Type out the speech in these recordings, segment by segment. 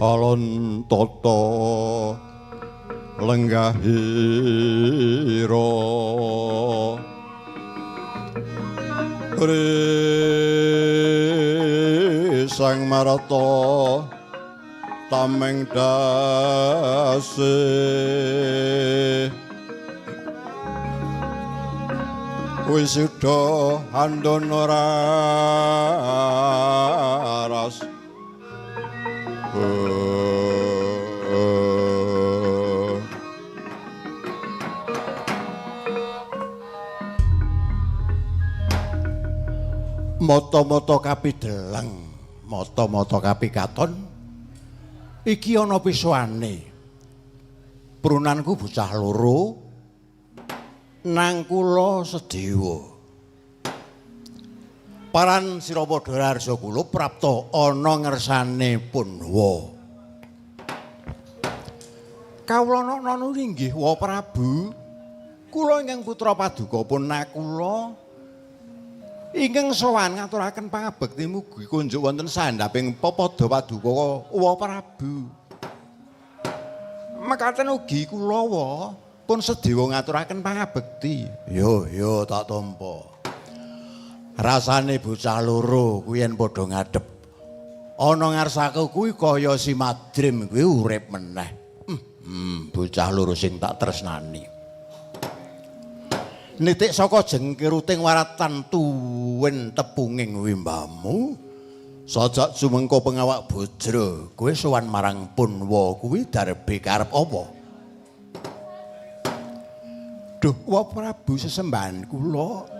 Alon tata lenggahira Sang Marata tameng dase wisuda handono raras. Mata-mata kapideleng, mata-mata kapikaton iki ana pisuane. Prunanku bocah loro nang kula sedewa. Paran sira padha harsa kula prapta ana ngersane Punwa. Kawula nana inggih wa Prabu. Kula ingkang putra paduka pun nakula ingkang sowan ngaturaken pangabekti mugi kunjuk wonten sandhaping pepada paduka wa Prabu. Mekaten ugi kula wa pun sedewa ngaturaken pangabekti. Yo yo tak tampa. Rasane bocah loro kuwi yen padha ngadhep ana ngarsaku kuwi kaya si Madrim kuwi urip meneh. Bocah loro sing tak tresnani. Nitik saka jengkiruting waratan tuwin tepunging wimbamu. Sajak sumengko pengawak bojro, kowe sowan marang Punwa kuwi darbe karep apa? Duh, wa Prabu sesembahan kula.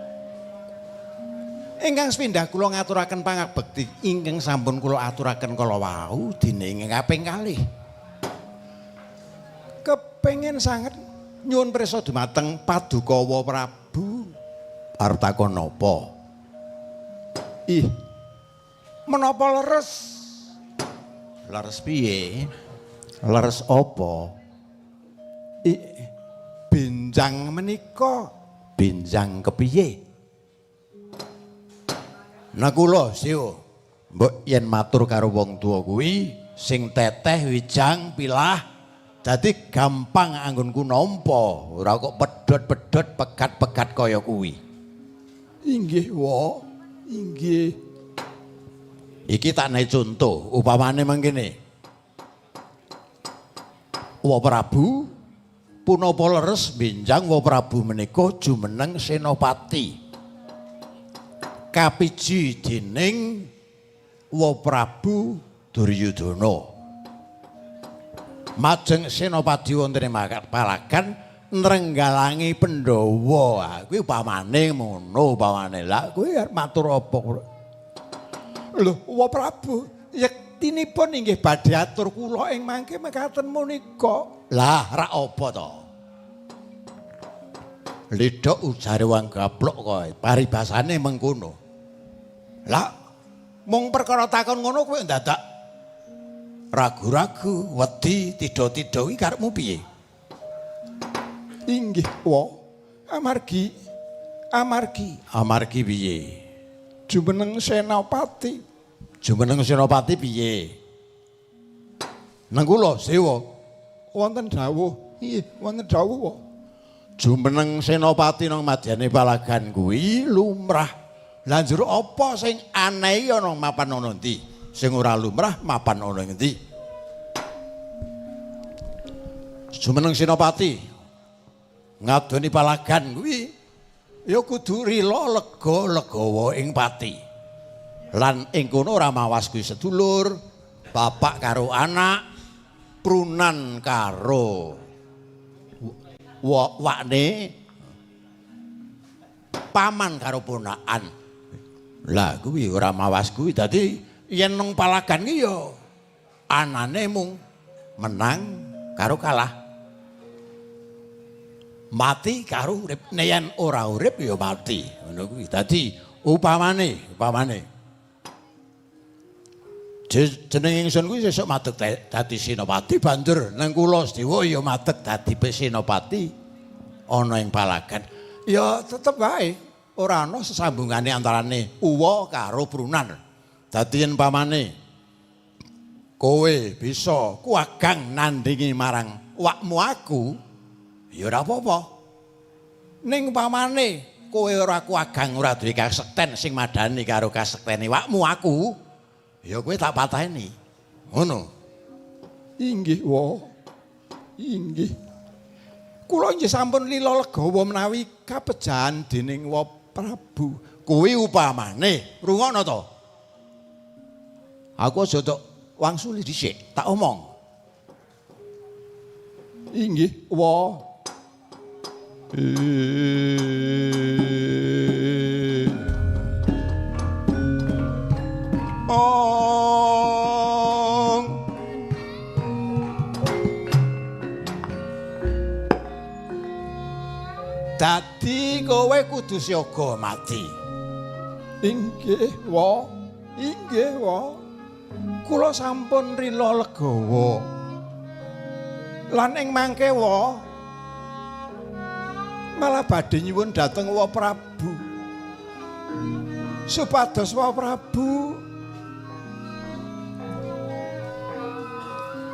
Ingkang sepindah kula ngaturaken pangabekti ingkang sampun kula aturaken kala wau dene ingkang kaping kalih. Kepengin sanget nyuwun prisa dumateng Paduka wa Prabu. Arep takon napa? Ih. Menapa leres? Leres piye? Leres apa? Ih, benjang menika benjang kepiye? Nah kula siwa, mbok yen matur karo wong tuwa kuwi sing teteh wijang pilah dadi gampang anggonku nampa, ora kok pedhot-pedhot pegat-pegat kaya kuwi. Inggih wa, inggih. Iki tak nehi contoh, upamane mangkene. Wa Prabu punapa leres benjang wa Prabu menika jumeneng senopati. Kapiji dening wa Prabu Duryudana. Majeng senopati wonten ing Palagan nrenggalangi Pandhawa. Kuwi upamane ngono upamane. Lah kuwi arep matur apa? Lho, wa Prabu, yektinipun inggih badhe atur kula ing mangke mekaten menika. Lah, rak apa to? Lidhok ujare wong gaplok kowe, paribasane mengkono. Lah, mung perkara takon ngono kowe ndadak ragu-ragu, wedi, tidha-tidha iki karepmu piye? Inggih, wa. Amargi amargi amargi piye? Jumeneng senopati. Jumeneng senopati piye? Nang kula sewa wonten dawuh. Nggih, wonten dawuh wa. Jumeneng senopati nang madyane Palagan kuwi lumrah. Lah njur apa sing aneh ana mapan ana endi? Sing ora lumrah mapan ana endi? Jumeneng senopati ngadoni Palagan kuwi ya kudu rila lega legawa ing pati. Lan ing kono ora mawas kuwi sedulur, bapak karo anak, prunan karo wakne, paman karo ponakan. Lah kuwi ora mawas kuwi dadi yen nang Palagan ki ya anane mung menang karo kalah. Mati karo urip. Nek yen ora urip ya mati. Ngono kuwi. Dadi upamane, upamane jeneng ingsun kuwi sesuk madeg dadi senopati banjur nang kula Sedewa ya madeg dadi senopati ana ing Palagan. Ya tetep wae ora ana sesambungane antarane uwa karo prunan. Dadi yen pamane Kowe bisa kuwagang nandingi marang wakmu aku, ya ora apa-apa. Ning pamane kowe ora kuwagang ora duwe kasekten sing madani karo kasektene wakmu aku, ya kowe tak pateni. Ngono. Inggih, wa. Inggih. Kula nggih sampun lila legawa menawi kapejahan dening Wa Prabu. Kuwi upamane, rungokno to. Aku aja tok wangsuli dhisik, tak omong. Inggih, wa. Ong. Dadi kowe kudu siaga mati. Inggih, wa. Inggih, wa. Kula sampun rila legawa. Lan ing mangke wa malah badhe nyuwun dhateng Wa Prabu. Supados Wa Prabu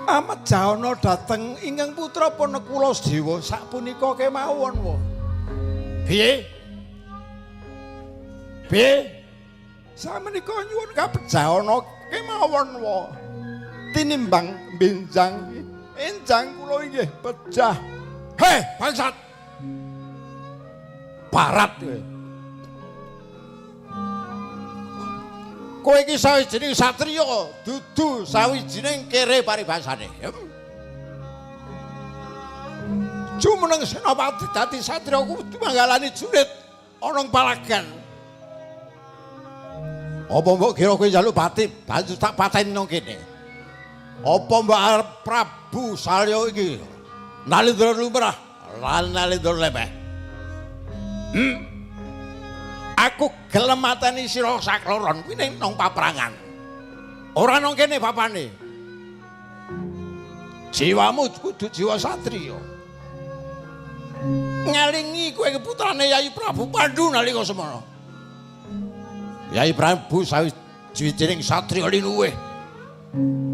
amejahana dhateng ingkang putra Panekula Sedewa sapunika kemawon wa. Piye? Piye? Samenika nyuwun kapejahana kemawon wa. Tinimbang benjang enjang kula inggih pejah. Heh, bangsat. Barat kowe. Kowe iki sawijining satriya, dudu sawijining kere paribasane. Jumeneng senopati dadi satriya kudu manggalani jurit ana ing palagan. Apa mbok kira kowe njaluk pati, banjur tak pateni nang kene? Apa mbok arep Prabu Salya iki Nalindra lumrah lan Nalindra lemeh? Aku gelem mateni sira sakloron kuwi ning nang paprangan. Ora nang kene papane. Jiwamu kudu jiwa satriya. Ngalingi kowe putrane Yayi Prabu Pandu nalika semana. Yayi Prabu sawijining satriya linuwih.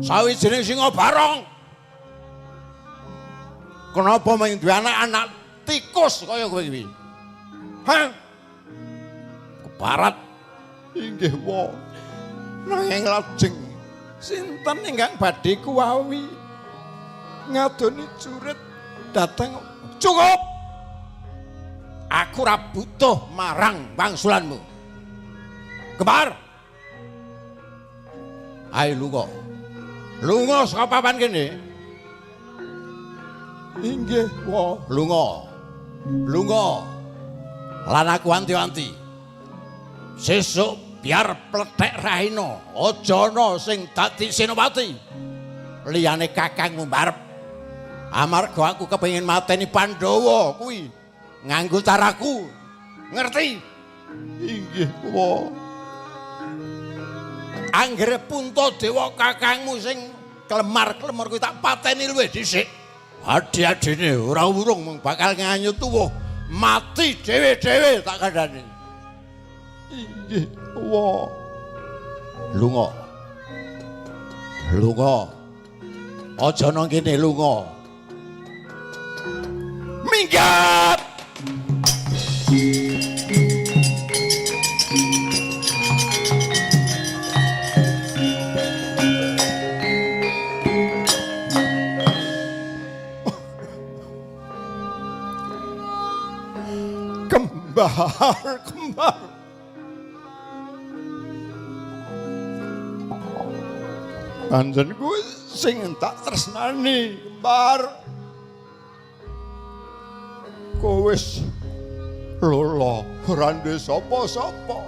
Sawijining singa barong. Kenapa mung duwe anak-anak tikus kaya kowe iki? Hah? Kebarat. Inggih wa. Nanging lajeng sinten ingkang badhe kuwawi ngadoni jurit dhateng. Cukup. Aku ora butuh marang wangsulanmu. Kembar. Ayo lunga. Lunga saka papan kene. Inggih wa. Lunga. Lunga. Lan aku anti-anti. Sesuk biar plethek raina, aja ana sing dadi senopati. Liyane kakangmu mbarep. Amarga aku kepengin mateni Pandhawa kuwi nganggo caraku. Ngerti? Inggih wa. Anggere Puntadewa kakangmu sing klemar-klemur kuwi tak pateni luwih dhisik. Adi-adine ora urung mung bakal nganyut tuwuh. Mati dhewe-dhewe tak kandhani. Inggih wa. Lunga. Lunga. Aja nang kene lunga. Minggat. Kembar, kembar. Pancen kuwi sing tak tresnani, kembar. Kowe wis lolo ora duwe sapa-sapa.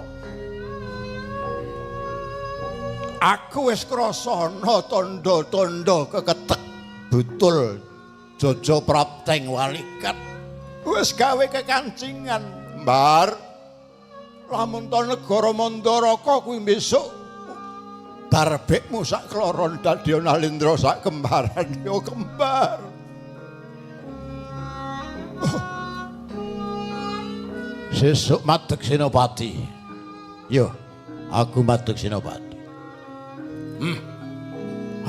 Aku wis krasa ana tandha-tandha keketek butul jojo prapteng walikat. Wis gawe kekancingan, Mbar. Lamun ta negara Mandaraka kuwi besok darbekmu sak kloron dadi Nalindra sak kembaran ya kembar. Sesuk madeg senopati. Yo, aku madeg senopati.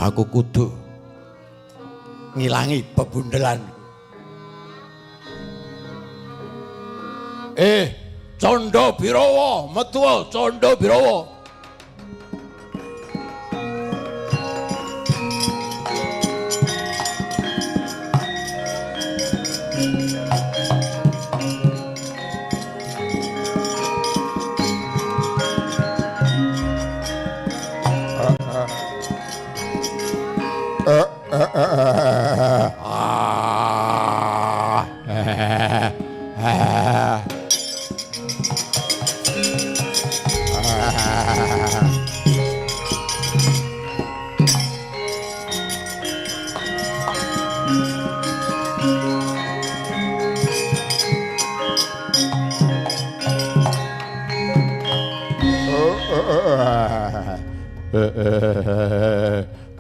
Aku kudu ngilangi bebundelan. Candha Birawa, metuwa Candha Birawa.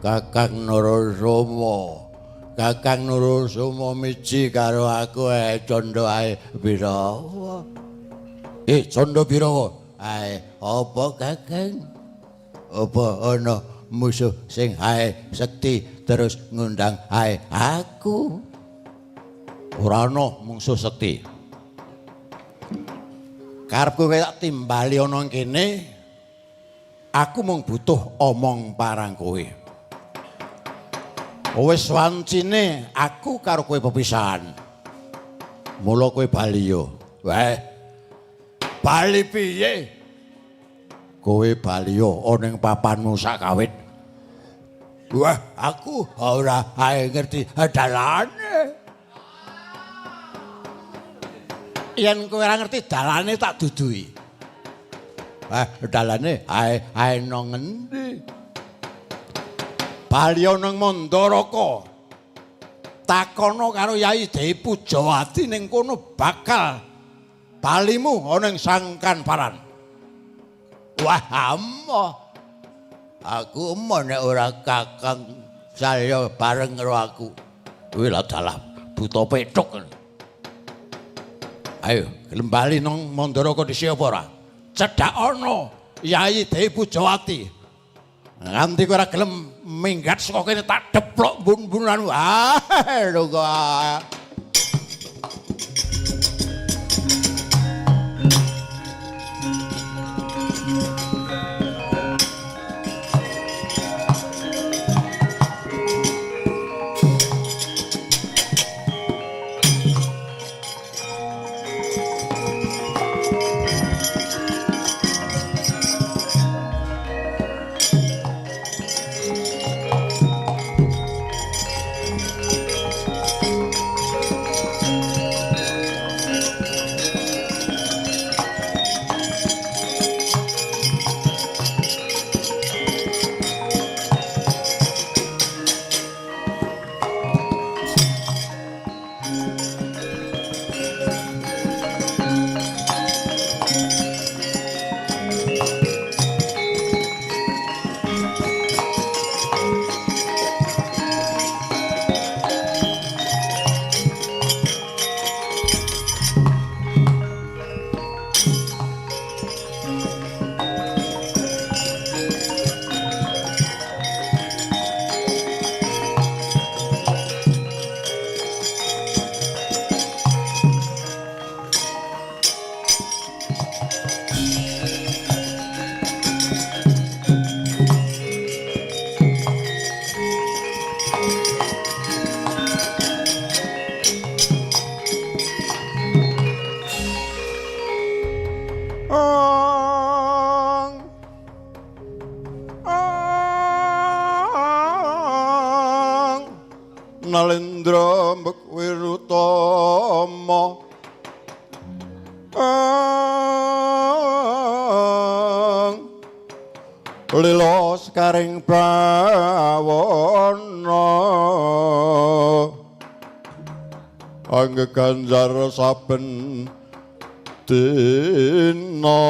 Kakang Narasoma, Kakang Narasoma miji karo aku ae candha ae Birawa. Candha Birawa, ae apa Kakang? Apa ana musuh sing ae sekti terus ngundang ae aku? Ora ana mungsuh sekti. Karepku kowe tak timbali ana kene. Aku mung butuh omong parang kowe. Wis wancine aku karo kowe pepisahan. Mula kowe bali yo. Weh. Bali piye? Kowe bali yo ana ing papanmu sakawit. Wah, aku ora ae ngerti dalane. Yen kowe ora ngerti dalane tak duduhi. Dalane ae ae nang ngendi? Bali nang Mandaraka. Takono karo Yai Dewi Pujawati ning kono bakal balimu ana ing sangkan paran. Wah, amoh. Aku emoh nek ora Kakang Salya bareng karo aku. Kuwi lha dalah buta pethuk. Ayo, gelem bali nang Mandaraka dhisik apa ora? Cedhak ana Yai Dewi Pujawati. Nganti kowe ora gelem minggat saka kene tak deplok mbun-mbunan. Ah, lho kok. Nalendra mbek Wirutama lila sekaring bawana angge ganjar saben dina.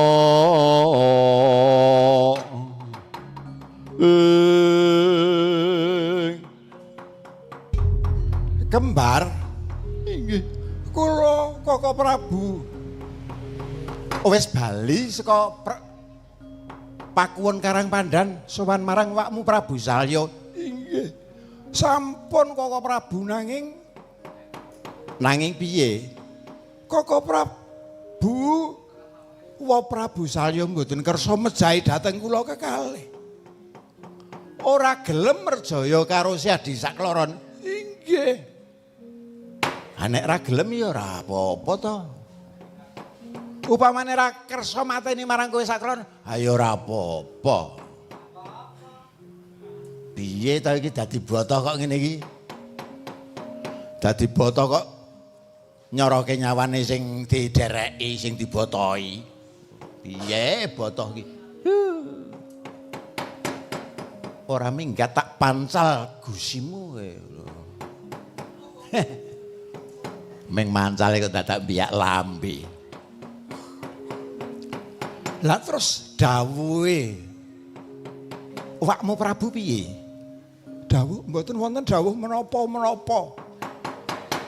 Kembar inggih kula Koko Prabu wis bali saka Pakuwon Karangpandan sowan marang wakmu Prabu Salya. Sampun Koko Prabu nanging Nanging piye? Koko Prabu Wa Prabu Salya mboten kersa mejahi dhateng kula kekalih. Ora gelem merjaya karo si Adi Sakloron. Inggih. Ha nek ra gelem ya ora apa-apa to. Upamane ra kersa mateni marang kowe Sakloron, ha ya ora apa-apa. Piye to iki dadi boto kok ngene iki? Dadi boto kok nyoroke nyawane sing didereki, sing dibotoi. Piye boto iki? Ora minggat tak pancal gusimu kowe. Ming mancale kok dadak mbiyak lambe. Lah terus dawuhe Wakmu Prabu piye? Dawuh mboten wonten dawuh menapa-menapa.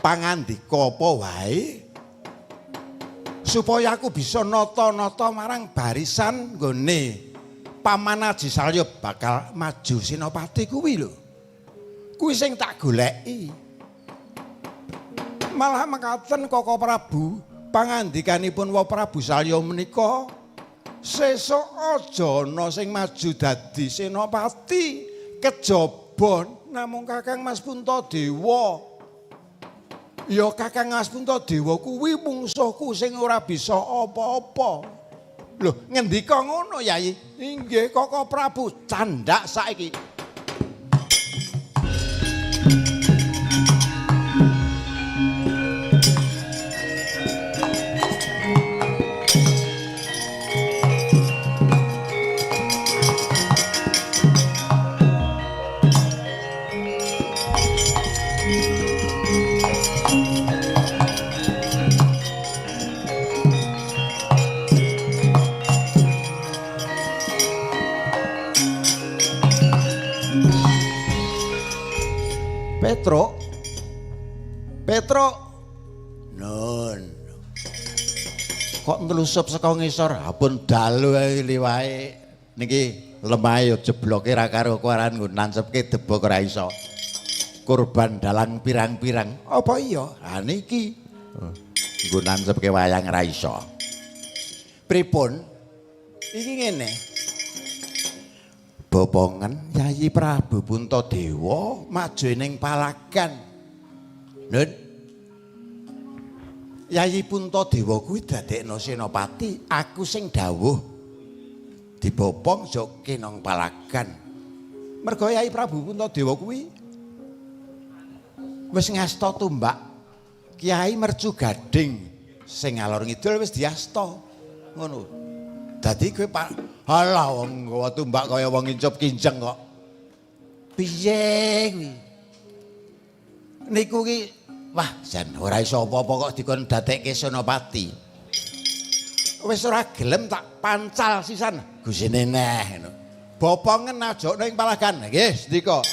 Pangandika apa wae supaya aku bisa nata-nata marang barisan nggone Paman Aji Salya bakal maju senopati kuwi lho. Kuwi sing tak goleki. Malah mekaten Koko Prabu, pangandikanipun Wa Prabu Salya menika sesuk aja ana sing maju dadi senopati kejaba namung Kakang Mas Puntadewa. Ya Kakang Mas Puntadewa kuwi mungsuhku sing ora bisa apa-apa. Lho, ngendika ngono Yayi? Inggih Koko Prabu, candhak saiki. Petruk. Petruk. Nun. Kok nglusup saka ngisor? Ampun dalu ae liwae. Niki lemahe ya jebloke ra karo kuaran nggon nancepke debok ora iso. Korban dalang pirang-pirang. Apa iya? Ha niki. Nggon nancepke wayang ra iso. Pripun? Iki ngene. Bopongen Yayi Prabu Puntadewa maju ning palagan. Nun. Yayi Puntadewa kuwi dadekno senopati, aku sing dawuh dibopong joke nang palagan. Mergo Yayi Prabu Puntadewa kuwi wis ngasta tumbak Kiai Mercu Gading sing ngalor ngidul wis diasta. Ngono. Dadi kowe Pak, halah wong nggawa tumbak kaya wong ngincup kinjeng kok. Piye kuwi? Niku ki wah jan ora iso apa-apa kok dikon dadekke senopati. Wis ora gelem tak pancal sisan gusine neh ngono. Bopongen ajokne ing palagan. Nggih, sendika.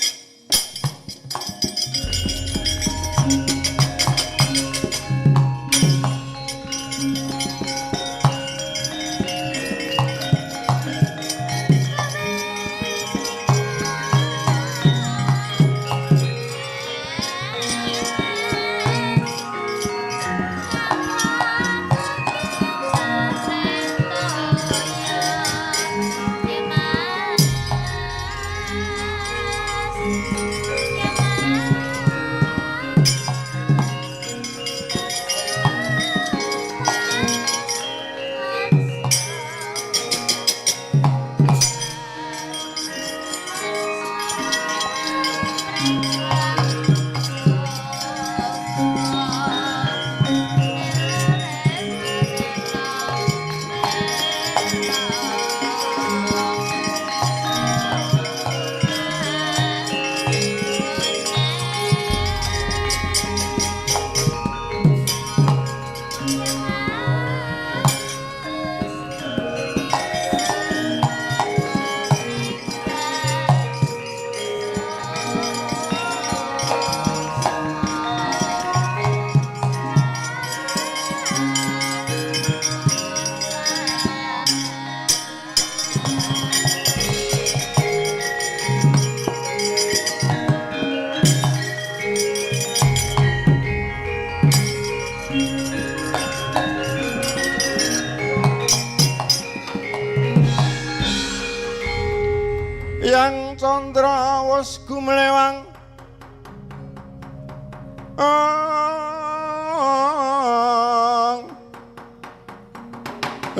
candra wis gumlewang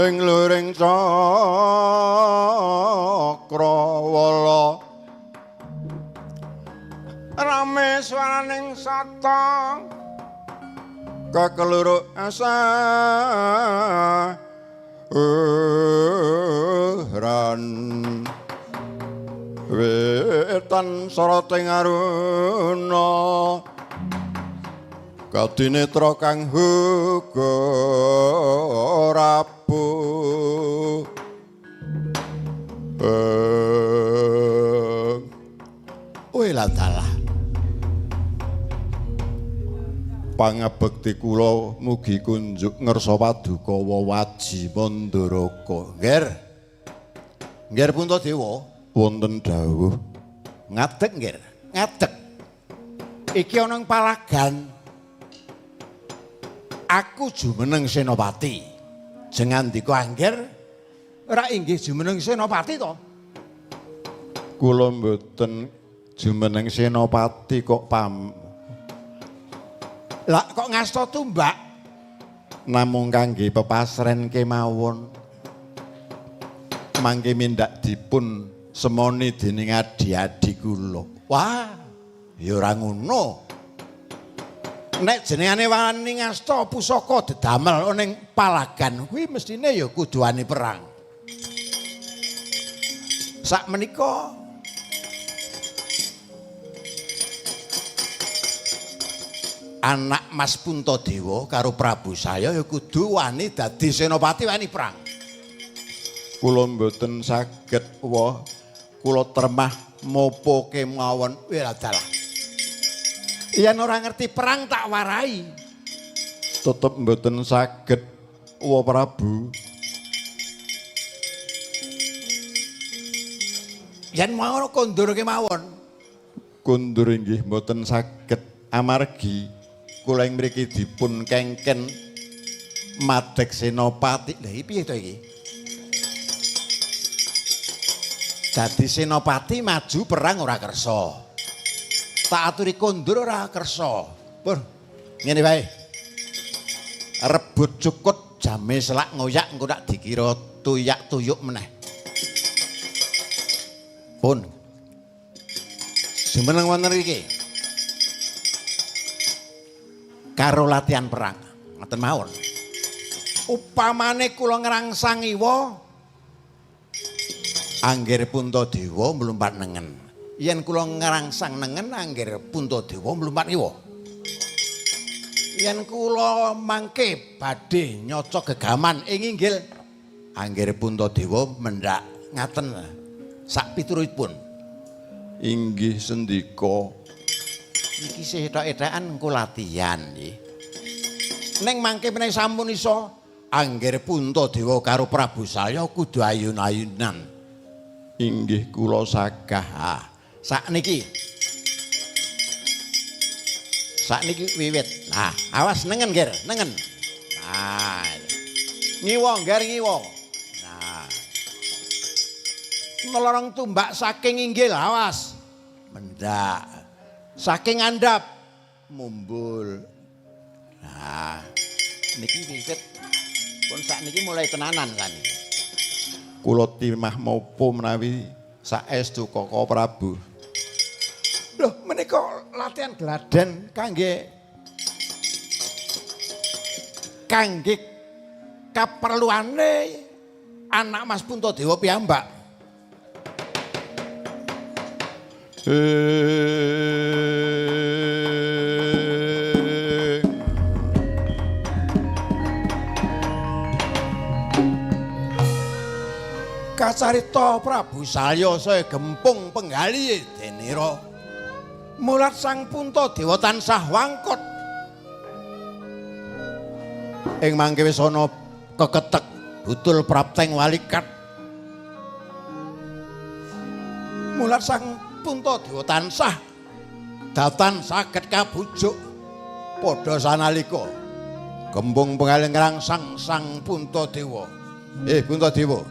ing luring cakrawala rame swaraning sata kakeluruk asa ran wetan soroting aruna kadinetra kang huga rapuh. Dalah pangabekti kula mugi kunjuk ngersa paduka Waji Mandaraka. Nggih. Nggih Puntadewa, wonten dawuh. Ngadeg nggih, ngadeg. Iki ana ing palagan. Aku jumeneng senopati. Jengandika angger ora inggih jumeneng senopati to? Kula mboten jumeneng senopati kok pam. Lah kok ngasta tumbak? Namung kangge pepasren kemawon. Mangke mindak dipun semoni dening adi-adi kula. Wah, ya ora ngono. Nek jenengane wani ngasta pusaka dedamel ning palagan kuwi mestine ya kudu wani perang. Sakmenika anak Mas Puntadewa karo Prabu Salya ya kudu wani dadi senopati wani perang. Kula mboten saged wah, kula tremah mopo kemawon. Wah dalah. Yen ora ngerti perang tak warai. Tetep mboten saged wa Prabu. Yen mau kondur kemawon. Kondur inggih mboten saged amargi kula ing mriki dipun kengken madeg senopati. Lha iki piye to iki? Dadi senopati maju perang ora kersa. Tak aturi kondur ora kersa. Pur, ngene wae. Rebut cukut jame selak ngoyak engko tak dikira tuyak-tuyuk meneh. Pun. Jumeneng wonten mriki. Karo latihan perang, ngoten mawon. Upamane kula ngrangsang iwa angger Puntadewa mlumpat nengen. Yen kula ngrangsang nengen angger Puntadewa mlumpat iwa. Yen kula mangke badhe nyoca gegaman ing inggil angger Puntadewa mendhak ngaten sak piturutipun. Inggih sendika. Iki sih ethok-ethokan engko latihan nggih. Ning mangke menawi sampun iso angger Puntadewa karo Prabu Salya kudu ayun-ayunan. Inggih kula sagah. Sakniki. Sakniki wiwit. Nah, awas nengen, Ger, nengen. Nah. Ngiwa, Ger, ngiwa. Nah. Ngelorong tumbak saking inggil, awas. Mendak. Saking andhap mumbul. Nah, niki wiwit pun sakniki mulai tenanan saniki. Kula timah mopo menawi saestu Koko Prabu. Loh, menika latihan gladen kangge kaperluane anak Mas Puntadewa piyambak. Kacarita Prabu Salya saya gempung penggali denira. Mulat Sang Puntadewa tansah wangkut. Ing mangke wis ana keketek butul prapteng walikat. Mulat Sang Puntadewa tansah datan saged kabujuk padha sanalika gembung penggali ngrangsang Sang Puntadewa. Puntadewa,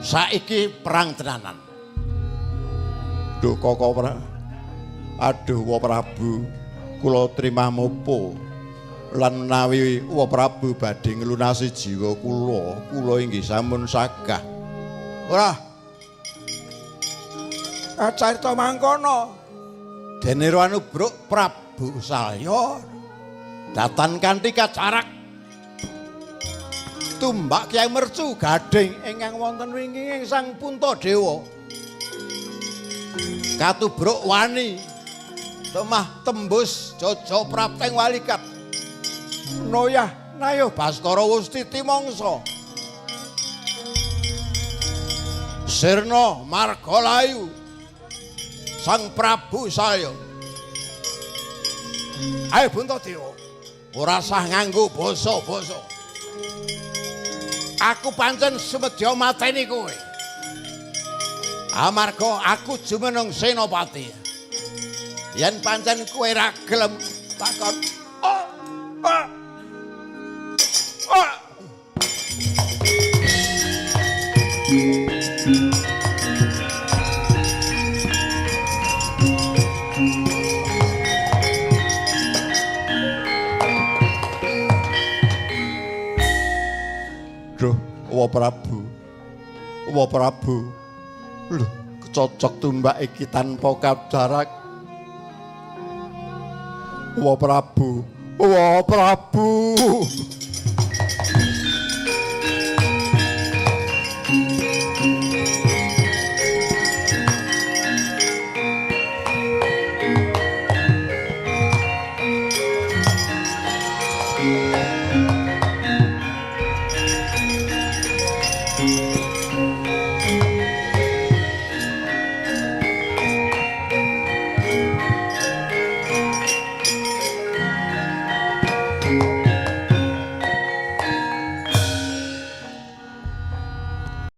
saiki perang tenanan. Duh Koko Aduh Wa Prabu, kula trimah mopo. Lan menawi Wa Prabu badhe nglunasi jiwa kula, kula inggih sampun sagah. Ora. Acarita mangkono. Dene anubruk Prabu Salya datan kanthi kacarak tumbak Kyai Mercu Gading ingkang wonten wingking Sang Puntadewa. Katubruk wani temah tembus jojo prapteng walikat. Noyah nayoh Baskara Wustiti mangsa. Sirna marga layu Sang Prabu Salya. Ayo Puntadewa, ora sah nganggo basa-basa. Aku pancen sumedya mateni kowe. Amarga aku jumeneng senopati. Yen pancen kowe ra gelem takon. Oh, oh, oh. Duh, Wa Prabu. Wa Prabu. Lho, kecocok tumbak iki tanpa kajarak. Wa Prabu. Wa Prabu.